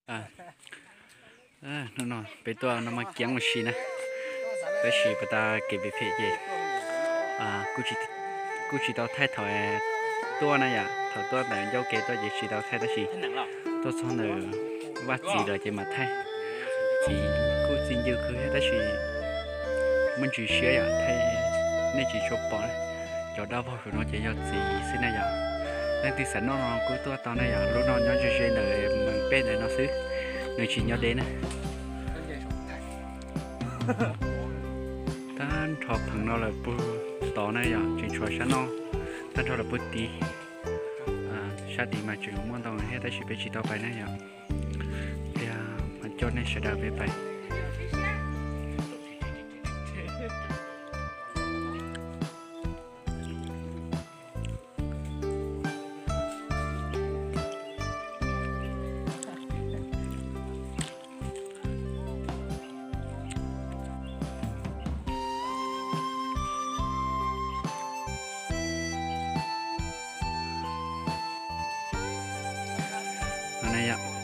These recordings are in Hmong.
Hnub no peb tuaj noj maj kiab ua si na, tab sis pas tas kev phem phem ces kuj tsis tau thaij thaum tuaj na yom, thaum tuaj ntawm ncauj kev tuaj ces tsis tau thaij tab sis tuaj txog ntawm vaj txiv lawm ces mam thaij. Txiv kuj txi ncw kawg tab sis muaj ntsis siab yom, thaij nej tsis tshua pom. Cov dab vog saum no ces yog txiv xwb na yom. Leej twg xav noj no kuj tuaj tau na yom, lub no nyob ze ze ntawm Moos Pej ntawm no xwb, nws tsis nyob deb na. Tag nrho pheem no lawm puag tod na yom, tseem tshuav sab no tag nrho lawm puag tid. Sab tid mas tseem muaj ntau thiab tab sis peb tsis tau pais na yom. Pliag mas coj nej sawv daws peb pais.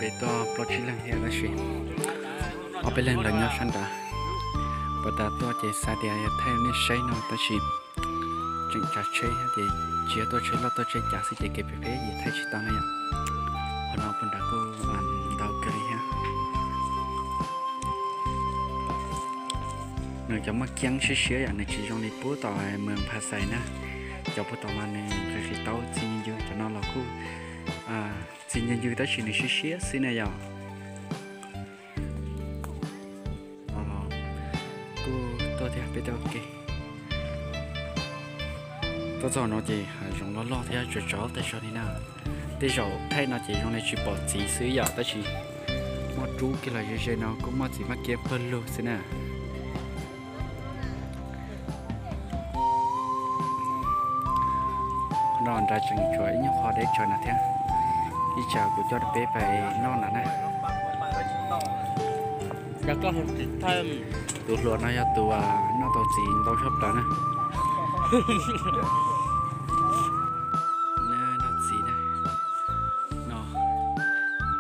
Peb tuaj plaub tsib leeg thiab tab sis ob peb leeg lawv nyob sab nrad. Pas tas tuaj ces xav tias yog thaij nej saib no tab sis tseem tsav tsheb ces tsis yog tuaj tsheb loj tuaj tsheb cav xwb ces kev phem phem ces thaij tsis tau na yom. Qhov no puag nrad kuj ntau kawg li thiab. Nws cov maj kiab siab siab yom, nws tsis zoo li puag tom Moos Pha Xais na. Cov puag tom mas nws qis qis taub txi ncw ncw, cov no los kuj txi ncw ncw tab sis nws siab siab xwb na yom. Kuj tuaj thiab peb tuaj ua ke. Tuaj txog no ces hav zoov loj loj thiab tsov tsov tag zog li na. Tej zaum thaij no ces zoo li tsis pom txiv xwb yom, tab sis muaj rub kiag los ze ze no kuj muaj txiv maj kiab pawg lug xwb na. No nrad tseem tshuav ib nyuag qho deb tsawv na thiab. Ib tsam kuv coj peb pais noj nrad na. Tus hluas no yog tus noj tau txiv ntau tshaj plaws na. Noj txiv na. No,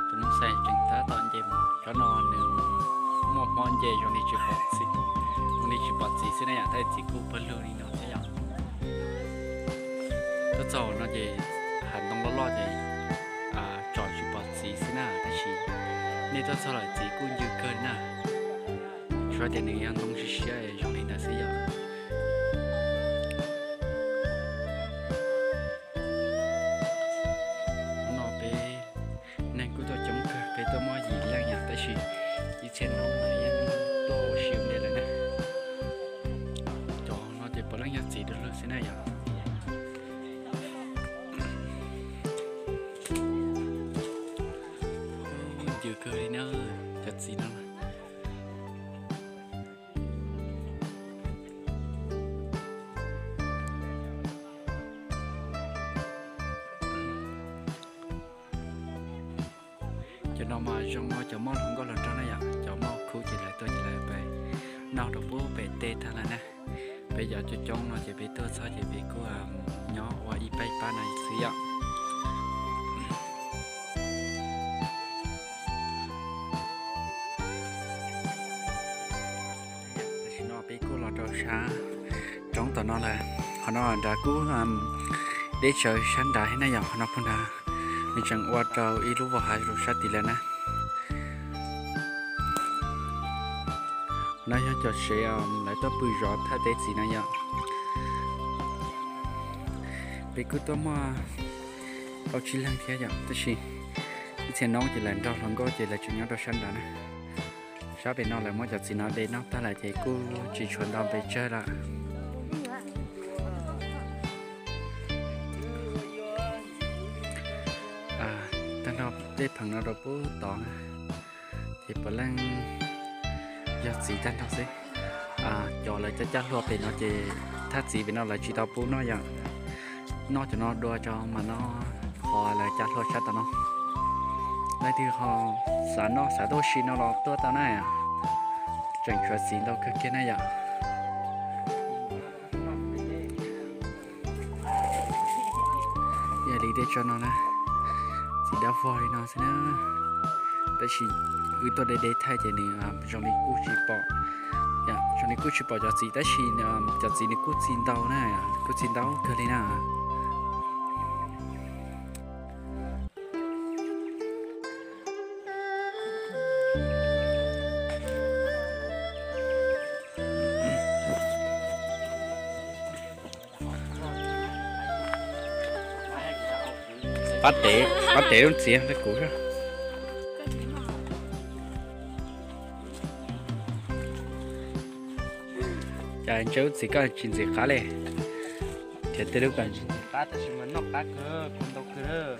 tus no xais tseem tab tom nce mus, cov no nws muaj hmob nce zoo li tsis pom txiv, zoo li tsis pom txiv xwb na yom, tab sis txiv kuj pawg lug li no thiab yom. Tuaj txog no ces hav ntoo loj loj ces tsom tsis pom txiv xwb na, tab sis nej tuaj txog lawm txiv kuj ncw kawg li na. Tsuas tias nws yog ntoo siab siab zoo li ntawd xwb yom. No peb neeg kuj tuaj coob kawg, peb tuaj muaj yim leej yom, tab sis ib txhia no yeej tuaj ua si ua ntej lawm na. Cov no ces puav leej yog txiv du lug xwb na yom. Ncw kawg li na, cov txiv no. Cov no mas zoo ua cov moj hluas nkauj hluas nraug na yom, cov moj khub ces lawv tuaj ces lawv pais noj rau pub pem teb tag lawm na. Peb cov coob coob no ces peb tuaj txog ces peb kuj nyob ua ib pab ib pab no xwb yom. Tam sim no peb kuj los rau sab roob tom no lawm. Qhov no nrad kuj deb tsawv sab nrad thiab na yom, qhov no puag nrad nws tseem ua rau ib lub voj hav rau sab tid lawm na. No yog cov tsev lawv tuaj pw zov thaj teb txiv no yom. Peb kuj tuaj muaj plaub tsib leeg thiab yom, tab sis ib txhia no ces lawv nrog hluas nkauj ces lawv tseem nyob rau sab nrad na. Sab pem no lawv muab cov txiv no de noj tag lawm ces kuj tsis tshuav ntau pes tsawg lawm. Tag nrho tej pheem no rau pub tod na, ces puav leej yog txiv tag nrho xwb. Cov lawv cab cab hlua pem no ces thaj txiv pem no lawv tsis tau pub noj yom. Noj cov no dua tso mas noj qhov lawv cab hlua sab tom no. Leej twg ho xav noj xav tuaj si no los tuaj tau na. Tseem tshuav txiv ntau kawg kiag na yom. Yog li tej tso no na, txiv dab vog li no xwb na. Tab sis wb tuaj de de thaij ces nws zoo li kuj tsis pom, zoo li kuj tsis pom cov txiv tab sis cov txiv nws kuj txi ntau na, kuj txi ntau kawg li na. Pab tev, pab tev lub txiv rau kuv. Cas ntshe lub txiv koj tsis ntxim qab li. Ces tej lub koj ntxim qab tab sis mas noj qab kawg, kua ntau kawg.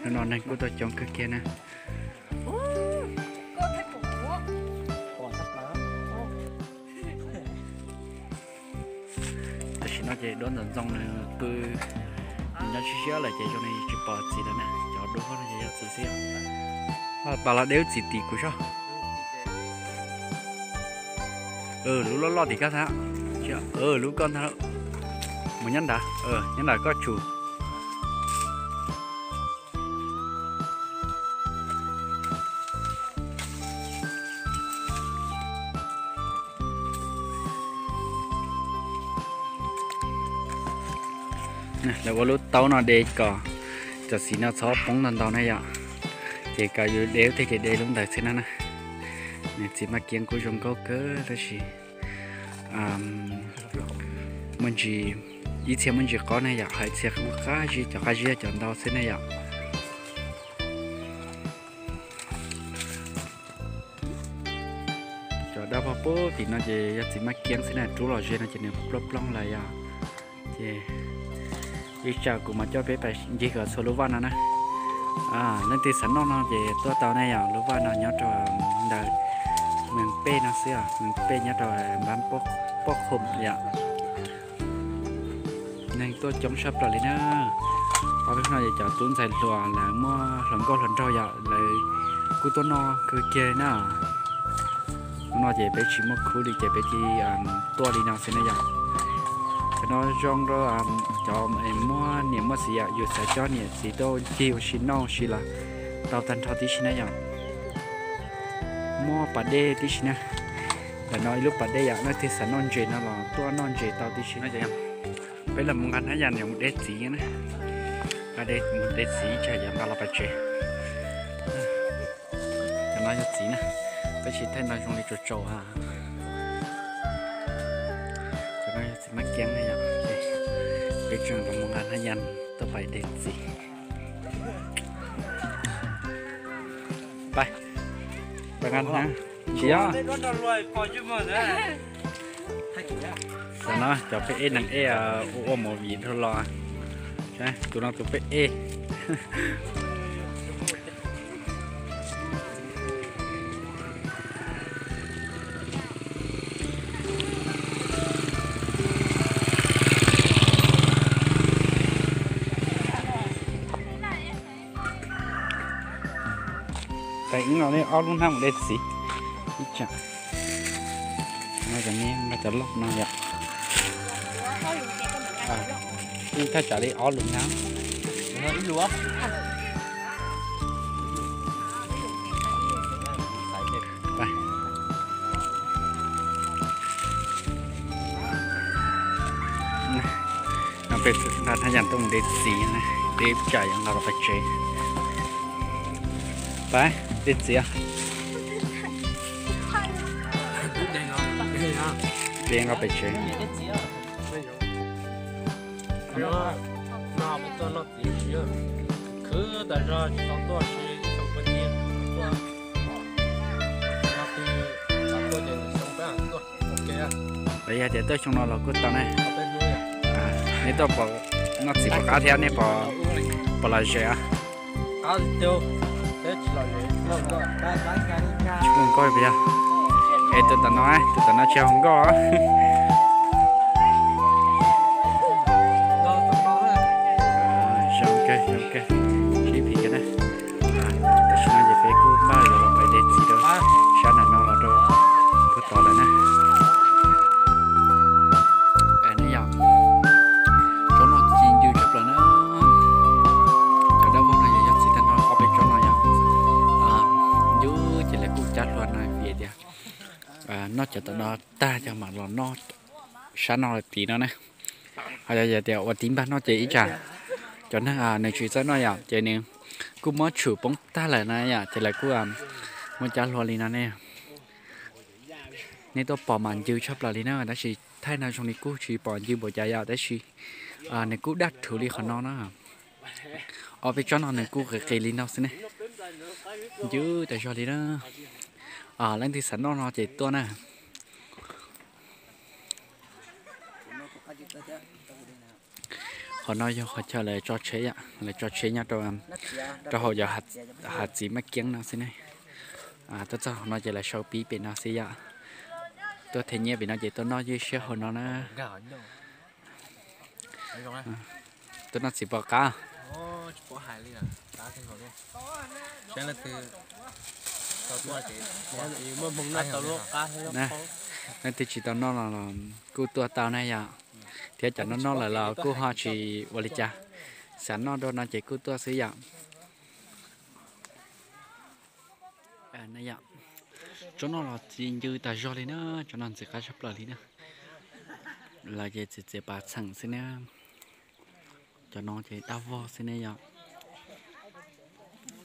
Hnub no neeg kuj tuaj coob kawg kiag na. Tam sim no ces duab ntxoov ntxoo nws pw, nws nyob siab siab lawm ces zoo li tsis pom txiv lawm na. Cov duab no ces yog txiv xwb. Pas los de lub txiv tim kuv soj. Lub loj loj tim koj ntag. Lub koj ntag. Mus nyob nrad, nyob nrad koj tsum. Lawv ua lub taub no de kom cov txiv no txhob poob ntau ntau na yom. Ces kom yus de lub twg ces de lub ntawd xwb na na. Nws txiv maj kiab kuj zoo nkauj kawg tab sis muaj ntsis, ib txhia muaj ntsis qaub na yom, ho ib txhia muaj qab zib, cov qab zib cov ntau xwb na yom. Cov dab pog pub tim no ces yog txiv maj kiab xwb na, rub los ze no ces nws plooj plooj lawm yom. Ces ib tsam kuv mam coj peb pais ncig kom txhua lub vaj no na. Leej twg xav noj no ces tuaj tau ne yom, lub vaj no nyob rau ntawm Mees Pej no xwb os, Mees Pej nyob rau npab Poj Khoom yom. Neeg tuaj coob tshaj plaws li na. Ob peb hnub no ces cov tub ntxhais hluas lawv muaj hluas nkauj hluas nraug yom, lawv kuj tuaj noj kawg kiag li na. Hnub no ces peb tsis muaj khub li ces peb cia li tuaj li no xwb na yom. Cov no zoo rau cov muaj niam muaj txiv yom, yus xav coj niam txiv tuaj ncig ua si noj ua si los tau tag nrho tib si na yom. Muaj pas dej tib si na. Ntawm no ib lub pas dej yom, leej twg xav noj ntses no los tuaj noj ntses tau tib si na. Peb los mus nqa hnab yas niam mus de txiv na. Nqa de mus de txiv tsam yuav nqa los pais tsev. Cov no yog txiv na, peb tsis thaij no zoo li tsaus tsaus. Cov no yog txiv maj kiab na yom. Peb tseem los mus nqa hnab yas tuaj pais de txiv. Pais, pais nqa hnab tsis yog. Tam no cov peb ej neeg ej ua ua movie dhau los. Tus no tus peb ej. Pais ib no nej ob lub hnab mus de txiv. Ib tsam no cov me no cov loj no yom. Ib thaj tsam li ob lub hnab. No peb nqa hnab yas tuaj mus de txiv na, de tsam yuav nqa los pais tsev. Pais de txiv. De nqa pais tsev. Lawv yog tias tuaj xyoo no los kuj tau ne. Nej tuaj pom noj txiv pom qab thiab nej pom los zem. Tsis muaj nkauj puas yog? Es tus tom no, tus tom no tsis haus nkauj. Zoo kawg, zoo kawg, sib phim kawg na. Tam sim no ces peb kuj npaj yuav los pais de txiv rau sab nram no los rau puag tod lawm na. Cov tom no tag cov mam los noj sab no lawm tid no na. Ho yog tias ua tib npag noj ces ib tsam cov neeg nws tsis txawj noj yom, ces nws kuj muab tshum poob tag lawm na yom, ces lawv kuj muab cov hlua li no ne. Nej tuaj pom mas ncw tshaj plaws li na, tab sis thaij no zoo li kuj tsis pom ncw npaum cas yom, tab sis nws kuj daj rhuv li qhov no na. Ob peb tsob no nws kuj qis qis li no xwb ne. Ncw tas zog li na. Leej twg xav noj no ces tuaj na. Qhov no yog qhov chaw lawv tso tsheb, lawv tso tsheb nyob rau hauv cov hav txiv maj kiab no xwb ne. Tuaj txog qhov no ces lawv sau pib pem no xwb yom. Tuaj them nyiaj pem no ces tuaj noj ywj siab hauv no na. Tuaj noj txiv pom qab. Leej twg tsis tau noj los kuj tuaj tau na yom, thiab cov noj noj lawm los kuj ho tsis ua li cas, xav noj dua no ces kuj tuaj xwb yom. Tsob no los txi ncw tas zog li na, tsob no ntxim qab tshaj plaws li na. Lawv ces txiav txiav pas txheem xwb na. Cov no ces dab vog xwb ne yom.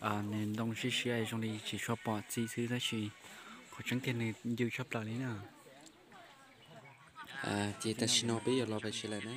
Nws ntoo siab siab zoo li tsis tshua pom txi xwb tab sis qhov tseeb tiag nws ncw tshaj plaws li na. Ces tam sim no peb yuav los pem tsev lawm na.